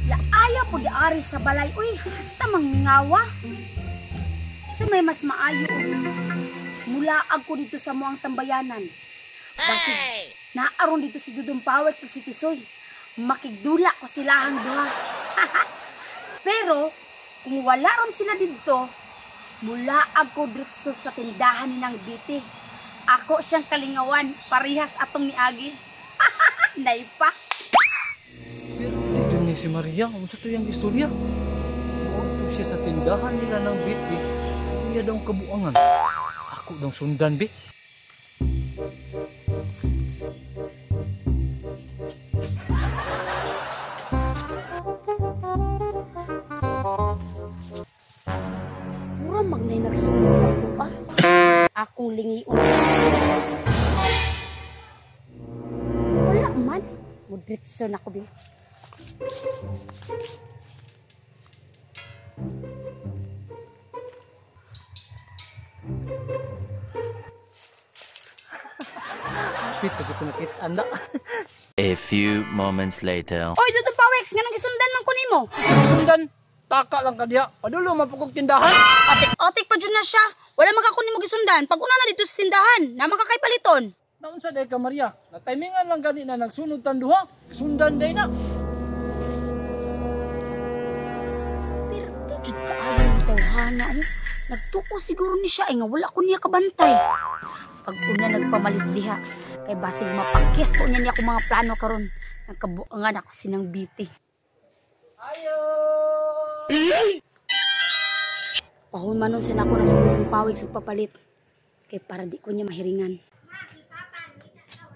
Laaya po di ari sa balay. Uy, hasta mangmingawa. Sa may mas maayo. Mulaag ko dito sa muang tambayanan. Basig, naaron dito si Dudong Paweks ug si Tisoy. Makigdula ko silahang duha. Pero, kung wala ron sila dito, mulaag ko dritso sa tindahan ni Nang Biti. Ako siyang kalingawan, parihas atong niagi. Naipa. Pero dito ni si Maria, unsa to yang istorya? Muadto siya sa tindahan nila ng Biti. Iya daw kabuangan. Ako daw sundan, bi. Mura magnay nagsunod sa ako pa. Akong lingion. Wala man. Mudritso na ko, bi. Pit, pwede ko nakita na. A few moments later. Oy, Dudong Paweks, nga nang gisundan man ko nimo. Sundan, taka lang ka diha. Padulo man po kog tindahan. Otik-otik pa dyan na siya. Wala man ka nimo gisundan. Pag una na dito sa tindahan, naman ka kay paliton. Naunsa day ka, Maria? Natimingan lang gani na nagsunod tan duha. Sundan day na. Pero di jud kaayo ni tawhana. Oh. Nagtuo siguro ni siya ay nga wala ko niya kabantay. Pag una nagpamalit diha, kay basig mapakyas po niya niya akong mga plano karon. Nagkabuangan ako sinang Biti. Ayo! Pahumanon sa nako na sa Dudong Paweks ug papalit. Kay para di ko niya mahiringan.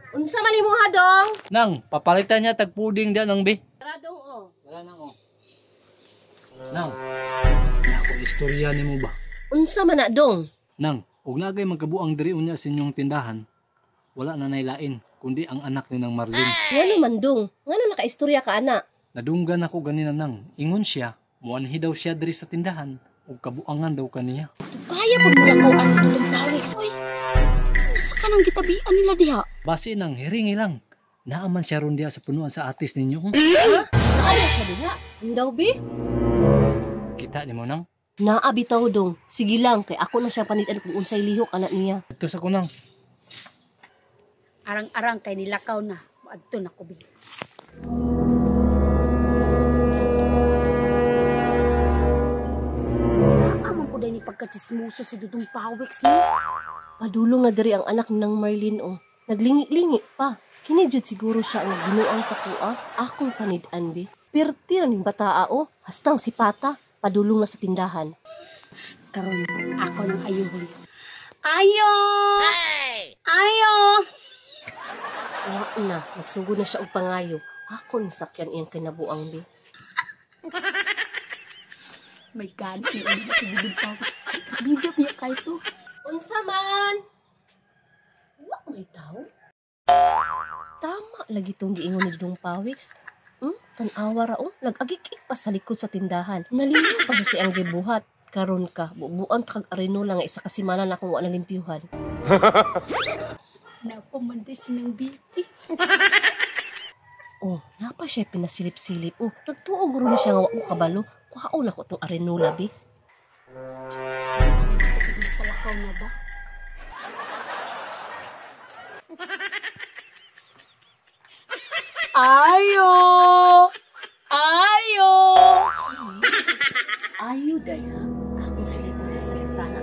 Unsa man imo ha, dong? Nang, papalitan niya tag puding diha nang bi. Tara dong oh. Wala nang oh. Nang, ako istorya nimo ba? Unsa man na dong? Nang, og nagay magkabuang diri unya sa inyong tindahan, wala na nailain kundi ang anak ni Nang Marlene. Ngano man dong? Ngano nakaistorya ka ana? Nadunggan ako ganina nang, ingon siya, muanhi daw siya diri sa tindahan ug kabuangan daw kaniya. Kaya pud mo lakaw ang Dudong Paweks, oy. Unsa ka nang gitabian nila diha? Base nang hiringi lang. Naaman siya ron diha sa punuan sa atis ninyo. Ha? Naano siya diha? Indaw bi? Kita nimo nang? Naa bitaw dong. Sige lang kay ako na siya panitan kung unsay lihok anak niya. Ito sa kunang. Arang-arang kay nilakaw na. Moadto na ko bi. Naaman ko dahil ni pagkachismoso si Dudong Paweks no. Padulong na diri ang anak ng Marlene oh. Naglingi-lingi pa. Kini jud siguro siya ang nagbinuang sa kuha. Akong panid-an bi. Perti ra ning bataa oh. Hastang sipata. Padulong na sa tindahan. Karon ako nang ayuhon. Ayo! Ayo! Wa na. Nagsugod na siya og pangayo. Ako ning sakyan iyang kinabuang bi. May gani ni si Dudong Paweks. Bida biya kay to. Unsa man? Wa may tao. Tama lagi tong giingon ni Dudong Paweks. Tan-awa ra oh, nag-agik-ik pa sa likod sa tindahan. Nalingaw pa siya sa iyang gibuhat. Karon ka, bubuan kag arenola nga isa ka semana na akong wa nalimpyuhan. Napamanday sinang Biti. Oh, napa siya pinasilip-silip. Oh, nagtuog ro na siya nga wa ko kabalo. Kuhaon ako tong arenola bi. Napalakaw na ba? Ayo! Ayo! Ayo, daya. Akong silipon na sa bintana.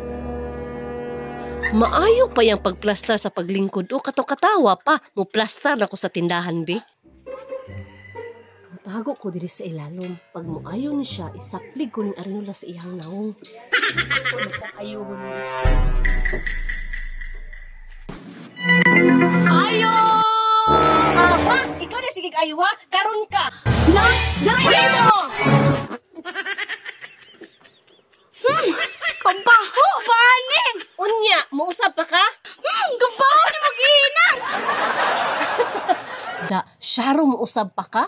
Maayo pa yang pagplastar sa paglingkod. O, kato-katawa pa. Muplastar na ko sa tindahan, be. Mutago ko diri sa ilalom. Pag muayo ni siya, isaplig ko ning arenola sa iyang naong. Ako na pong ayuhon. Ayo! Aha! Ikaw na sige ayo ha? Karon ka! Na! Dali mo! Kabaho ba ni? Unya, muusap pa ka? Kabaho ni mag-iinang! Da, syaro muusap pa ka?